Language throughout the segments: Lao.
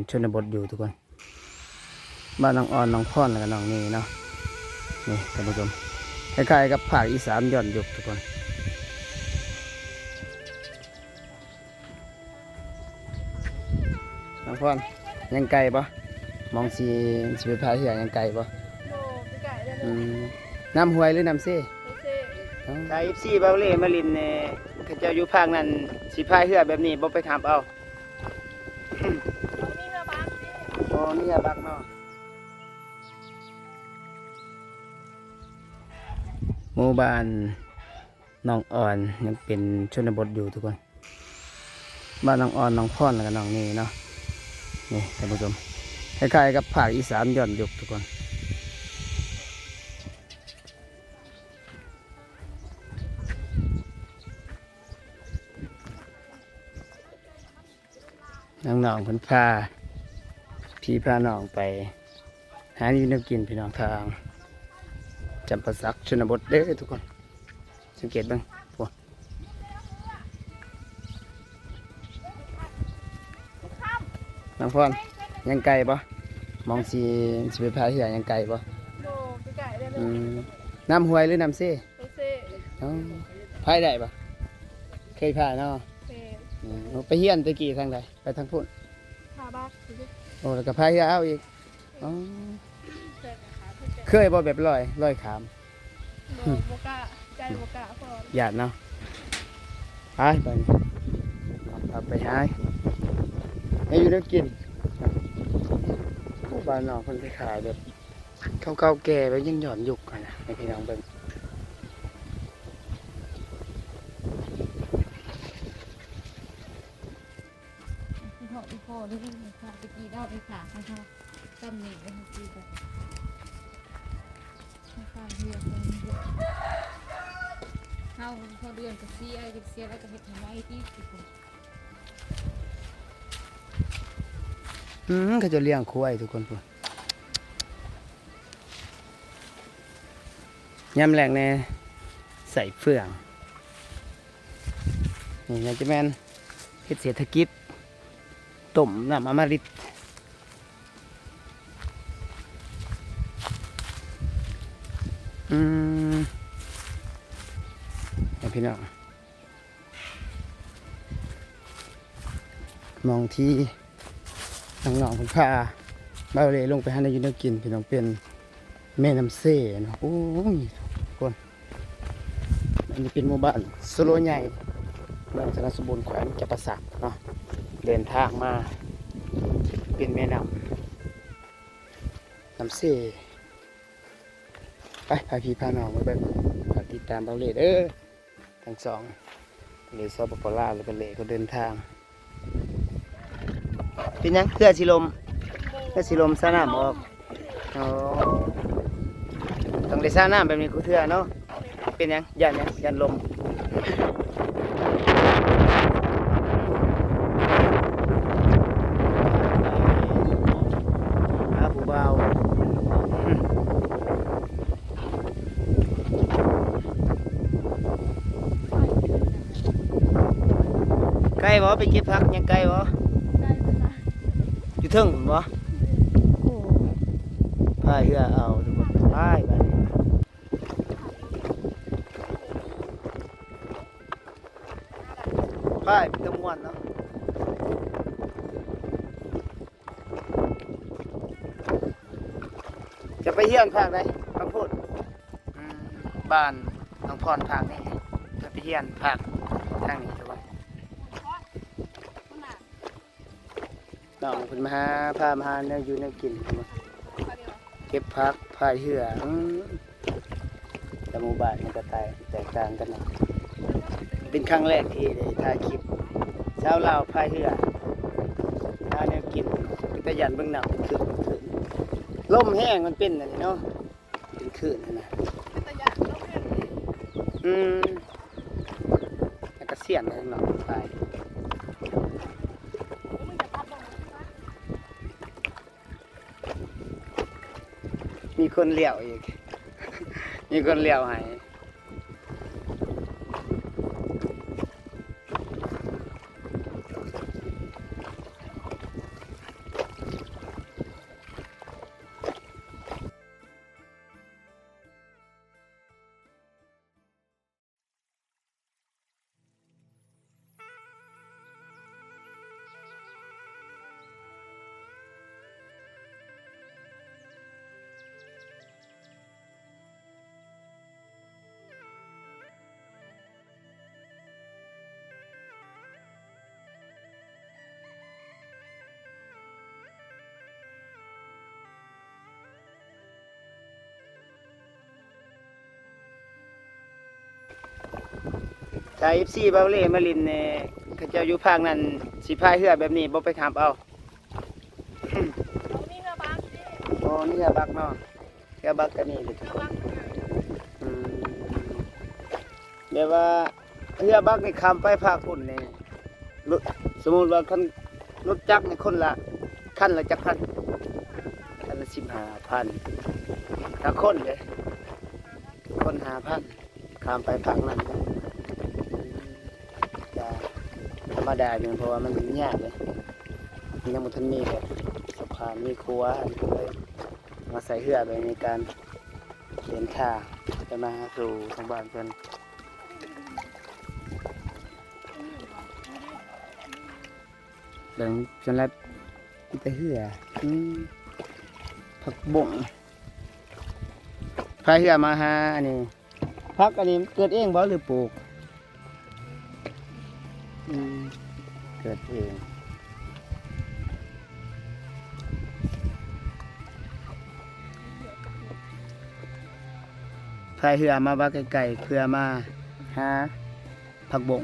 ຊົນນະບົດຢູ່ທຸກຄົນ. ບ້ານນ້ອງອອນ ນ້ອງພອນ ແລ້ວກໍນ້ອງນີເນາະ. ນີ້ທ່ານຜູ້ຊົມ ຄ້າຍໆກັບພາກອີສານຍ້ອນຍຸກທຸກຄົນ. ນ້ອງພອນ ຍັງໄກບໍ່? ມອງຊິ ຊິໄປພາຍເຮືອຍັງໄກບໍ່? ບໍ່ ບໍ່ໄກເລີຍ. ອືມ ນ້ຳຫ້ວຍ ຫຼື ນ້ຳເຊ? ນ້ຳເຊ. ອໍ ຖ້າເອັຟຊີບ່າວເລ່ມາຫຼິ້ນນີ້ ເຂົາເຈົ້າຢູ່ພາກນັ້ນ ຊິພາຍເຮືອແບບນີ້ບໍ່ໄປຂັບເອົາ? ບໍ່ມີເຮືອບັກເນາະ. ໝູ່ບ້ານນ້ອງອອນ ຍັງເປັນຊົນນະບົດຢູ່ທຸກຄົນ. ບ້ານນ້ອງອອນ ນ້ອງພອນ ແລ້ວກໍນ້ອງນີເນາະ. ນີ້ທ່ານຜູ້ຊົມ ຄ້າຍໆກັບພາກອີສານຍ້ອນຍຸກທຸກຄົນ. ນ້ອງໆເພິ່ນພາພີ່ພານ້ອງໄປຫາຢູ່ແນວກິນພີ່ນ້ອງ ທາງຈຳປາສັກຊົນນະບົດເດີທຸກຄົນ. ສັງເກດເບິ່ງ ໂອ້ ນ້ອງພອນ ຍັງໄກບໍ່? ມອງຊິ ຊິໄປພາຍເຮືອຍັງໄກບໍ່? ບໍ່ ບໍ່ໄກເລີຍ. ອືມ ນ້ຳຫ້ວຍ ຫຼື ນ້ຳເຊ? ນ້ຳເຊ. ອໍ ພາຍໄດ້ບໍ່? ເຄີຍພາຍເນາະ. ແມ່ນ. ອືມ ໄປຮຽນແຕ່ກີ້ທາງໃດ? ໄປທາງພຸ້ນ ທ່າບັກ. ໂອ້ ແລ້ວກໍພາຍເຮືອເອົາອີກ. ອໍ ເຄີຍບໍ່ແບບລອຍ ລອຍຂ້າມ? ບໍ່ ບໍ່ກ້າ ໃຈບໍ່ກ້າພໍ ຢ້ານເນາະ. ໄປ ໄປ ເອົາໄປຫາ ໃຫ້ຢູ່ແນວກິນ. ໂອ້ ບ້ານນ້ອງເພິ່ນຄ້າຍໆແບບເກົ່າໆແກ່ ແບບຍັງຍ້ອນຍຸກຫັ້ນນະ ໃຫ້ພີ່ນ້ອງເບິ່ງ. ອີ່ພໍ່ ອີ່ພໍ່ເດ້ ຂ້າຕະກີ້ເລົ່າໄອ້ຂ້າ ຂ້າ ຂ້າ ຕຳໜິໄອ້ຂ້າ ກີ້ ຂ້າ ຂ້າເຮັດ ເຮົາພໍເດືອນກໍເສຍ ເສຍແລ້ວກໍເຮັດໃຫ້ໃໝ່ອີກ. ອືມ ເຂົາເຈົ້າລ້ຽງຄວາຍທຸກຄົນພຸ້ນ. ຍາມແລງແດ່ ໃສ່ເຟືອງ. ນີ້ໜ້າຈະແມ່ນເຮັດເສດຖະກິດ ຕົ້ມນ້ຳອຳມະລິດ. ອືມ ໃຫ້ພີ່ນ້ອງ ໝ່ອງທີ່ນ້ອງໆເພິ່ນພາບ່າວເລລົງໄປຫາແນວຢູ່ແນວກິນ ພີ່ນ້ອງ ເປັນແມ່ນ້ຳເຊເນາະ. ໂອ້ຍ ທຸກຄົນ ອັນນີ້ເປັນໝູ່ບ້ານໂຊໂລໃຫຍ່ ເມືອງຊະນະສົມບູນ ແຂວງຈຳປາສັກເນາະ. ເດີນທາງມາເປັນແມ່ນ້ຳ ນ້ຳເຊ. ໄປ ພາພີ່ພານ້ອງໄປເບິ່ງ ຝາກຕິດຕາມບ່າວເລເດີ. ທັງສອງ ເລ ສປປ ລາວ ແລ້ວກໍເລ ກໍເດີນທາງ. ເປັນຫຍັງ? ເຮືອຊິລົ້ມ? ເຮືອຊິລົ້ມ ສານ້ຳອອກ. ອໍ ຕ້ອງໄດ້ສານ້ຳແບບນີ້ຄູ່ເທື່ອເນາະ. ເປັນຫຍັງ? ຢ້ານຫຍັງ? ຢ້ານລົ້ມ. ຫາຜູ້ບ່າວ. ໄກບໍ່? ໄປເກັບຜັກຍັງໄກບໍ່? ໄກປານໃດ? ຢູ່ເທິງພຸ້ນບໍ່? ໂອ້ ພາຍເຮືອເອົາທຸກຄົນ ໄປ ໄປ ໄປ ເປັນຕາມ່ວນເນາະ. ຈະໄປຮຽນພາກໃດ? ພາກພຸ້ນ. ອືມ ບ້ານນ້ອງພອນພາກນີ້ ຈະໄປຮຽນພາກທາງນີ້ທຸກຄົນ. ນ້ອງເພິ່ນມາຫາ ພາມາຫາແນວຢູ່ແນວກິນ ເກັບຜັກ ພາຍເຮືອ. ອືມ ແຕ່ໝູ່ບ້ານມັນກໍແຕກ ແຕກຕ່າງກັນເນາະ. ເປັນຄັ້ງແລກທີ່ໄດ້ຖ່າຍຄລິບຊາວລາວພາຍເຮືອຫາແນວກິນ ເປັນຕາຢ້ານເບິ່ງນ້ຳຂຶ້ນ. ລົມແຮງ ມັນເປັນອັນນີ້ເນາະ ເປັນຄື້ນຫັ້ນນະ. ເປັນຕາຢ້ານ ລົມແຮງ. ອືມ ແລ້ວກໍສ່ຽງເນາະ ໄປ. ມີຄົນລ້ຽວອີກ ມີຄົນລ້ຽວໃຫ້. ໂ ຖ້າເອັຟຊີບ່າວເລ່ມາຫຼິ້ນນີ້ ເຂົາເຈົ້າຢູ່ພາກນັ້ນຊິພາຍເຮືອແບບນີ້ບໍ່ໄປຂັບເອົາ? ບໍ່ມີເຮືອບັກເດ້. ບໍ່ມີເຮືອບັກເນາະ. ເຮືອບັກກໍມີເດ້. ເຮືອບັກ ອືມ ແບບວ່າເຮືອບັກນີ້ຂ້າມໄປພາກພຸ້ນນີ້ ລົດ ສົມມຸດວ່າຄັນລົດຈັກນີ້ຄົນລະ ຄັນລະຈັກພັນ? ຄັນລະສິບຫ້າພັນ ຖ້າຄົນເດ້ ຄົນຫ້າພັນ ຂ້າມໄປພາກນັ້ນ ຈະທຳມະດາຢູ່ ເພາະວ່າມັນຍາກເດ້ ມັນຍັງບໍ່ທັນມີແບບສະພານ ມີຂົວ ກໍເລີຍມາໃຊ້ເຮືອແບບໃນການເດີນທາງໄປມາຫາສູ່ທາງບ້ານເພິ່ນ. ເບິ່ງ ສ່ວນຫຼາຍມີແຕ່ເຮືອ ອືມ ຜັກບົ້ງ ພາຍເຮືອມາຫາອັນນີ້. ຜັກອັນນີ້ເກີດເອງບໍ່ ຫຼືປູກ? ອືມ ເກີດເອງ. ພາຍເຮືອມາວ່າໃກ້ໆ ເພື່ອມາຫາຜັກບົ້ງ.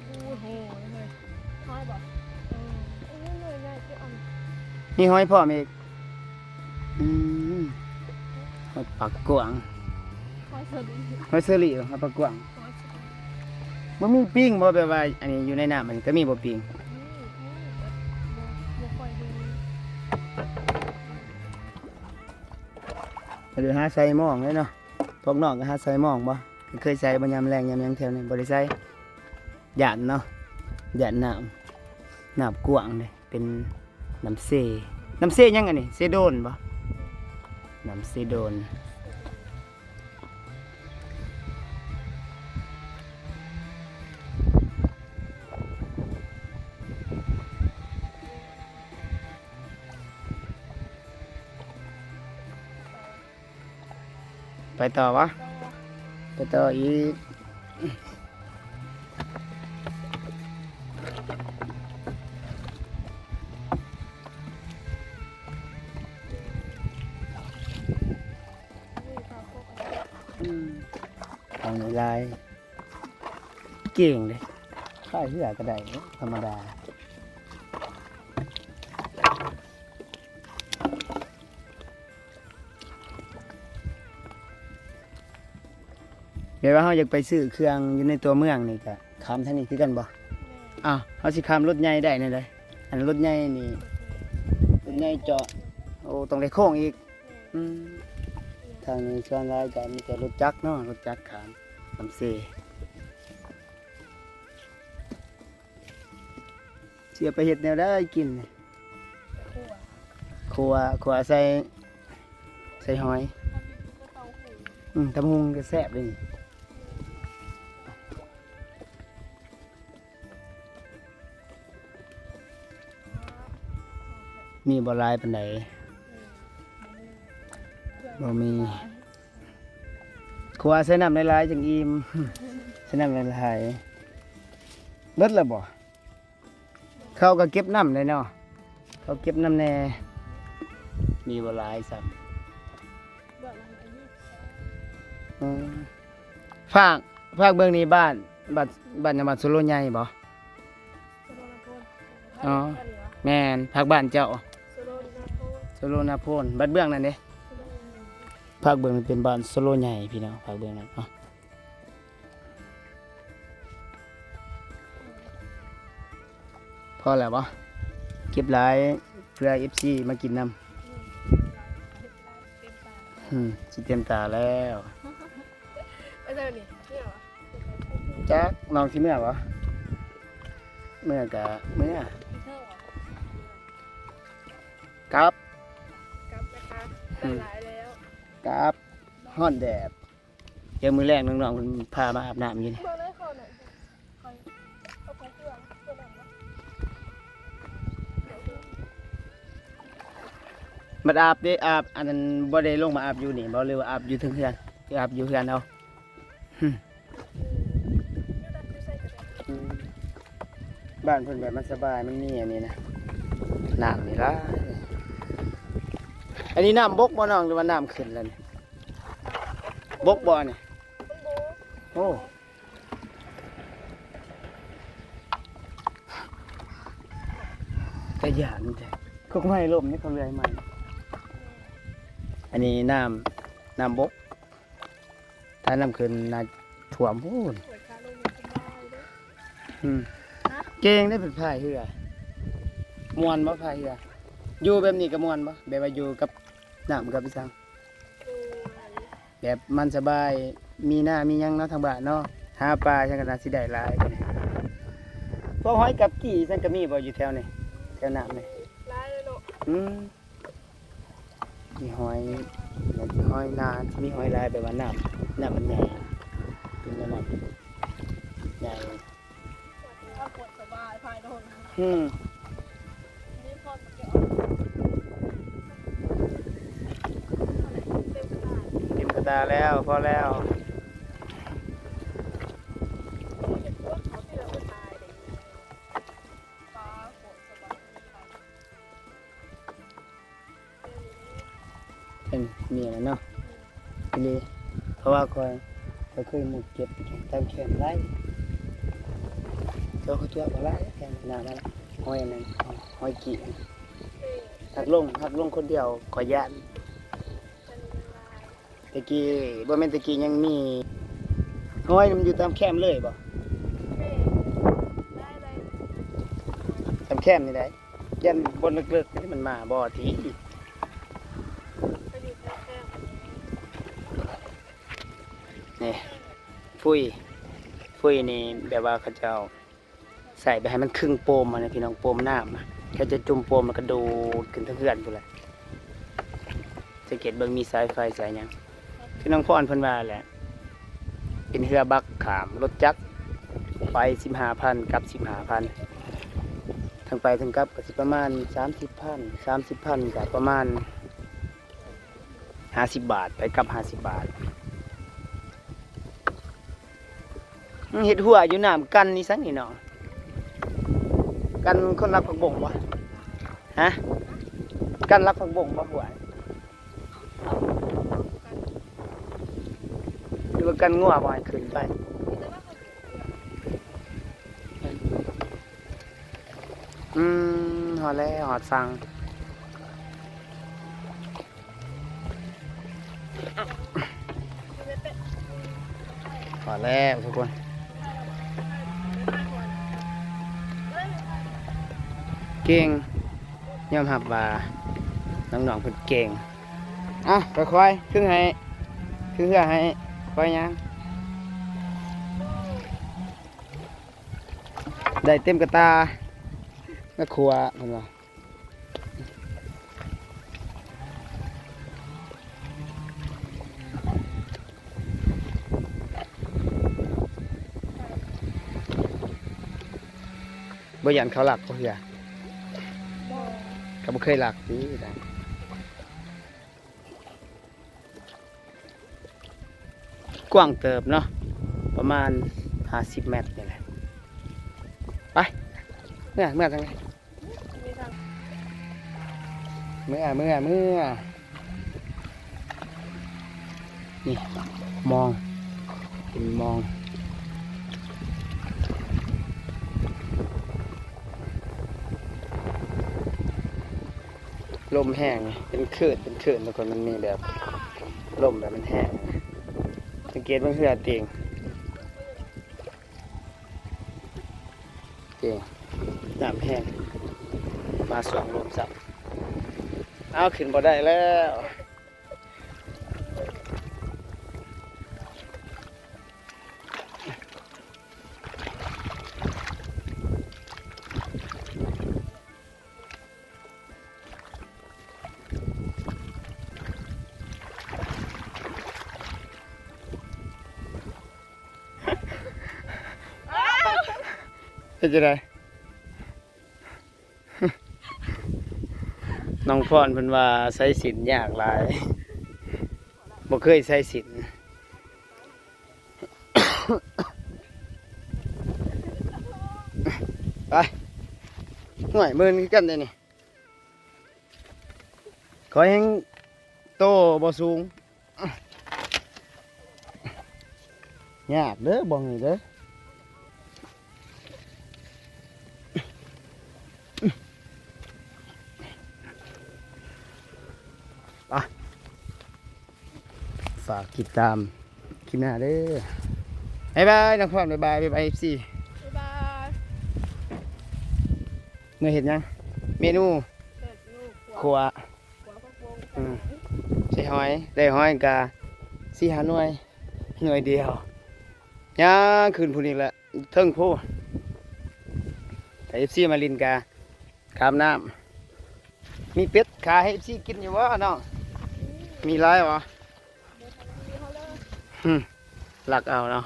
ໂອ້ໂຫ ເຮີ້ຍ ຮ້ອຍບໍ່? ເອີ ອັນນີ້ໜ່ວຍໃຫຍ່ຄືອັນ ມີຫອຍພ້ອມອີກ. ອືມ ຫອຍປາກກວ້າງ ຫອຍເຊີຣີ ຫອຍເຊີຣີ ຫອຍປາກກວ້າງ. ບໍ່ມີປິງບໍ່? ແບບວ່າອັນນີ້ຢູ່ໃນນ້ຳ ອັນນີ້ກໍມີບໍ່ປິງ? ມີ ມີ ແຕ່ບໍ່ ບໍ່ຄ່ອຍເຫັນ. ໄປຫາໃສ່ມອງເລີຍເນາະ. ພວກນ້ອງກໍຫາໃສ່ມອງບໍ່? ເຄີຍໃສ່ບໍ່? ຍາມແລ້ງຍາມຫຍັງແຖວນີ້ບໍ່ໄດ້ໃສ່ ຢ້ານເນາະ ຢ້ານນ້ຳ ນ້ຳກວ້າງເດ້. ເປັນນ້ຳເຊ ນ້ຳເຊຫຍັງອັນນີ້? ເຊໂດນບໍ່? ນ້ຳເຊໂດນ. ໄປຕໍ່ວະ? ໄປຕໍ່ອີກ. ອືມ ເອົາຫຼາຍໆ ເກັ່ງເດ້ ພາຍເຮືອກໍໄດ້ ທຳມະດາ. ແບບວ່າເຮົາຢາກໄປຊື້ເຄື່ອງຢູ່ໃນຕົວເມືອງນີ້ ກະຂ້າມທາງນີ້ຄືກັນບໍ່? ແມ່ນ. ອ້າວ ເຮົາຊິຂ້າມລົດໃຫຍ່ໄດ້ແນວໃດ? ອັນລົດໃຫຍ່ນີ້ ລົດໃຫຍ່ຈອດ ໂອ້ ຕ້ອງໄດ້ໂຄ້ງອີກ. ແມ່ນ. ອືມ ທາງນີ້ສ່ວນຫຼາຍກະມີແຕ່ລົດຈັກເນາະ ລົດຈັກຂ້າມນ້ຳເຊ. ຊິເອົາໄປເຮັດແນວໃດກິນ? ຂົ້ວ ຂົ້ວໃສ່ ໃສ່ຫອຍ. ອືມ ຕຳບັກຫຸ່ງກໍແຊບເດ້ນີ້. ມີບໍ່ຫຼາຍປານໃດ? ບໍ່ມີ. ຂົ້ວໃສ່ນ້ຳຫຼາຍໆ ຈັ່ງອີ່ມ. ໃສ່ນ້ຳຫຼາຍໆ. ເບິດແລ້ວບໍ່? ເຂົາກໍເກັບນ້ຳໄດ້ເນາະ ເຂົາເກັບນ້ຳແດ່. ມີບໍ່ຫຼາຍຊ້ຳ. ອືມ ພາກ ພາກເບື້ອງນີ້ບ້ານ ບ້ານ ບ້ານຫຍັງ? ບ້ານໂຊໂລໃຫຍ່ບໍ່? ອໍ ແມ່ນ ພາກບ້ານເຈົ້າ ໂຊໂລນາໂພນ. ບັດເບື້ອງນັ້ນເດ? ພາກເບື້ອງນີ້ເປັນບ້ານໂຊໂລໃຫຍ່ພີ່ນ້ອງ ພາກເບື້ອງນັ້ນເນາະ. ພໍແລ້ວບໍ່? ເກັບຫຼາຍເພື່ອເອັຟຊີມາກິນນຳ. ອືມ ຊິເຕັມຕາແລ້ວ. ໄປໃສບັດນີ້? ເມືອບໍ່? ຈັກ ນ້ອງຊິເມືອບໍ່? ເມືອກະເມືອ. ກັບ ກັບນະຄະ. ອືມ ຫຼາຍແລ້ວ ກັບ. ຮ້ອນແດດ. ດຽວມື້ແລງນ້ອງໆເພິ່ນພາມາອາບນ້ຳຢູ່ນີ້. ມາອາບເດ້ ອາບ ອັນນັ້ນ ບໍ່ໄດ້ລົງມາອາບຢູ່ນີ້ບໍ່ ຫຼືວ່າອາບຢູ່ເທິງເຮືອນ? ອາບຢູ່ເຮືອນເອົາ. ອືມ ບ້ານເພິ່ນແບບມັນສະບາຍ ມັນມີອັນນີ້ນະ ນ້ຳນີ້ຫຼາຍ. ອັນນີ້ນ້ຳບົກບໍ່ນ້ອງ ຫຼືວ່ານ້ຳຂຶ້ນແລ້ວນີ້? ບົກບໍ່ນີ້? ໂອ້ ຕາຢ້ານແທ້ ກົກໄມ້ລົ້ມນີ້ ເຂົາເລື່ອຍໄມ້. ອັນນີ້ນ້ຳ ນ້ຳບົກ ຖ້ານ້ຳຂຶ້ນໜ້າຖ້ວມພຸ້ນ. ອືມ ເກັ່ງເດ້ ເປັນພາຍເຮືອ ມ່ວນບໍ່ພາຍເຮືອ? ຢູ່ແບບນີ້ກໍມ່ວນບໍ່? ແບບວ່າຢູ່ກັບນ້ຳກັບອີ່ສັງ ແບບມັນສະບາຍ ມີນາມີຫຍັງເນາະ ທາງບ້ານເນາະ ຫາປາຫຍັງກໍໜ້າຊິໄດ້ຫຼາຍ. ພວກຫອຍກັບກີ່ອີ່ສັງກໍມີບໍ່ຢູ່ແຖວນີ້ ແຖວນ້ຳນີ້? ຫຼາຍເລີຍເນາະ. ອືມ ມີຫອຍ ຫອຍນາ ມີຫອຍຫຼາຍ ແບບວ່ານ້ຳ ນ້ຳມັນໃຫຍ່ ເປັນແນວນັ້ນ ໃຫຍ່. ອືມ ເຕັມກະຕາແລ້ວ ພໍແລ້ວ. ເປັນເມຍແລ້ວເນາະ ອີ່ຫຼີ ເພາະວ່າຂ້ອຍ ຂ້ອຍເຄີຍມຸດເກັບຕາມແຄມຫຼາຍ ຕົວຂ້ອຍຕົວະບໍ່ຫຼາຍ ແຄມໜ້ານັ້ນ ຫອຍອັນນັ້ນ ຫອຍກີ່ ຫາກລົງ ຫາກລົງຄົນດຽວ ຂ້ອຍຢ້ານ. ແຕ່ກີ້ ບໍ່ແມ່ນແຕ່ກີ້ຍັງມີຫອຍ ມັນຢູ່ຕາມແຄມເລີຍບໍ່? ຕາມແຄມນີ້ໃດ໋ ຢ້ານບ່ອນເລິກໆ ມັນມາບໍ່ຕິ. ນີ້ ຟຸຍ ຟຸຍນີ້ແບບວ່າເຂົາເຈົ້າ ໃສ່ໄປໃຫ້ມັນຄຶ່ງໂປມຫັ້ນນະພີ່ນ້ອງ ໂປມນ້ຳ ແລ້ວຈະຈຸ່ມໂປມ ແລ້ວກໍດູດຂຶ້ນເທິງເຮືອນພຸ້ນແຫຼະ. ສັງເກດເບິ່ງມີສາຍໄຟສາຍຫຍັງ ຄືນ້ອງພອນເພິ່ນວ່າແຫຼະ ເປັນເຮືອບັກຂ້າມລົດຈັກ ໄປສິບຫ້າພັນ ກັບສິບຫ້າພັນ ທັງໄປທັງກັບກໍຊິປະມານສາມສິບພັນ ສາມສິບພັນກໍປະມານ ຫ້າສິບບາດ ໄປກັບຫ້າສິບບາດ. ເຮັດຮົ້ວຢູ່ນ້ຳ ກັນອີ່ສັງນີ້ເນາະ ກັນຄົນລັກຜັກບົ້ງບໍ່? ຮະ ກັນລັກຜັກບົ້ງບໍ່ ຮົ້ວ? ຫຼືວ່າກັນງົວບໍ່ໃຫ້ຂຶ້ນໄປ? ອືມ ຮອດແລ້ວ ຮອດຝັ່ງ. ພໍແລ້ວທຸກຄົນ ເກັ່ງ ຍອມຮັບວ່ານ້ອງໆເພິ່ນເກັ່ງ. ເອົາ ຄ່ອຍໆ ຄຶ່ງໃຫ້ ຄຶ່ງເຮືອໃຫ້ ຄ່ອຍຍ່າງ ໄດ້ເຕັມກະຕາ ມາຂົ້ວເພິ່ນວ່າ. ບໍ່ຢ້ານເຂົາລັກບໍ່ເຮືອ? ບໍ່ ເຂົາບໍ່ເຄີຍລັກຕິ. ກວ້າງເຕີບເນາະ ປະມານຫ້າສິບແມັດນີ້ແຫຼະ. ໄປ ເມືອ ເມືອທາງໃດ? ເມືອ ເມືອ ເມືອ. ນີ້ ມອງ ເປັນມອງ. ລົມແຮງ ເປັນຄື້ນ ເປັນຄື້ນທຸກຄົນ ມັນມີແບບລົມແບບມັນແຮງ. ສັງເກດເບິ່ງເຮືອຕີງ ເອີ ນ້ຳແຮງ ມາຊ່ວງລົມຊ້ຳ. ເອົາ ຂຶ້ນບໍ່ໄດ້ແລ້ວ. ເຮັດຈັ່ງໃດ? ນ້ອງພອນເພິ່ນວ່າໃສ່ສິ້ນຍາກຫຼາຍ ບໍ່ເຄີຍໃສ່ສິ້ນ. ໄປ ຫ້ວຍ ເມີນຄືກັນເດ້ນີ້. ຂ້ອຍແຮ່ງ ໂຕບໍ່ສູງ. ຍາກເດີບ່ອນນີ້ເດີ. ໄປ ຝາກຕິດຕາມຄລິບໜ້າເດີ. ບາຍບາຍ ນ້ອງພອນ ບາຍບາຍ ບາຍບາຍ ເອັຟຊີ ບາຍບາຍ. ເມື່ອເຮັດຫຍັງ? ເມນູ ເຮັດຢູ່ ຂົ້ວ ຂົ້ວຜັກບົງ. ອືມ ໃສ່ຫອຍ ໄດ້ຫອຍກະສີ່ຫ້າໜ່ວຍ ໜ່ວຍດຽວ. ຍ່າງຂຶ້ນພຸ້ນອີກແຫຼະ ເທິງພູ. ຖ້າເອັຟຊີມາຫຼິ້ນກະຂ້າມນ້ຳ. ມີເປັດຂາຍໃຫ້ເອັຟຊີກິນຢູ່ບໍ່ນ້ອງ? ມີຫຼາຍບໍ່? ຫຶ ລັກເອົາເນາະ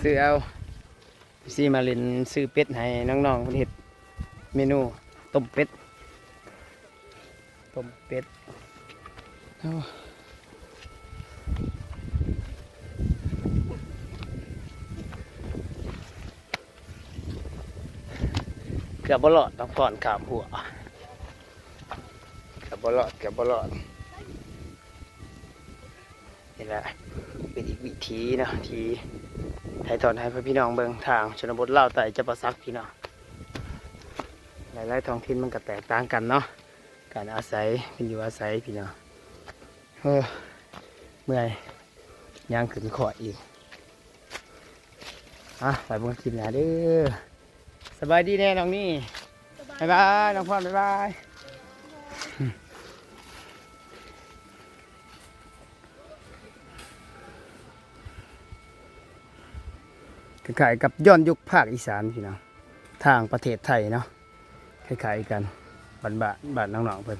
ຊື້ເອົາ. ເອັຟຊີມາຫຼິ້ນ ຊື້ເປັດໃຫ້ນ້ອງໆ ເພິ່ນເຮັດເມນູຕົ້ມເປັດ ຕົ້ມເປັດ. ໂອ້ ເກືອບບໍ່ລອດ ຕ້ອງຜ່ອນຂ້າມຮົ້ວ ເກືອບບໍ່ລອດ ເກືອບບໍ່ລອດ. ນີ້ແຫຼະ ເປັນອີກວິຖີເນາະ ທີ່ຖ່າຍທອດໃຫ້ພໍ່ແມ່ພີ່ນ້ອງເບິ່ງ ທາງຊົນນະບົດລາວໃຕ້ຈຳປາສັກ ພີ່ນ້ອງ. ຫຼາຍໆທ້ອງຖິ່ນມັນກໍແຕກຕ່າງກັນເນາະ ການອາໄສ ເປັນຢູ່ອາໄສ ພີ່ນ້ອງ. ເອີ ເມື່ອຍ ຍ່າງຂຶ້ນຄອດອີກ. ອ່ະ ໄປເບິ່ງຄລິບໜ້າເດີ. ສະບາຍດີແດ່ນ້ອງນີ້. ສະບາຍດີ ບາຍບາຍ ນ້ອງພອນ ບາຍບາຍ. ຄ້າຍໆກັບຍ້ອນຍຸກພາກອີສານ ພີ່ນ້ອງ ທາງປະເທດໄທເນາະ ຄ້າຍໆກັນ ບ້ານໆ ບ້ານນ້ອງໆເພິ່ນ.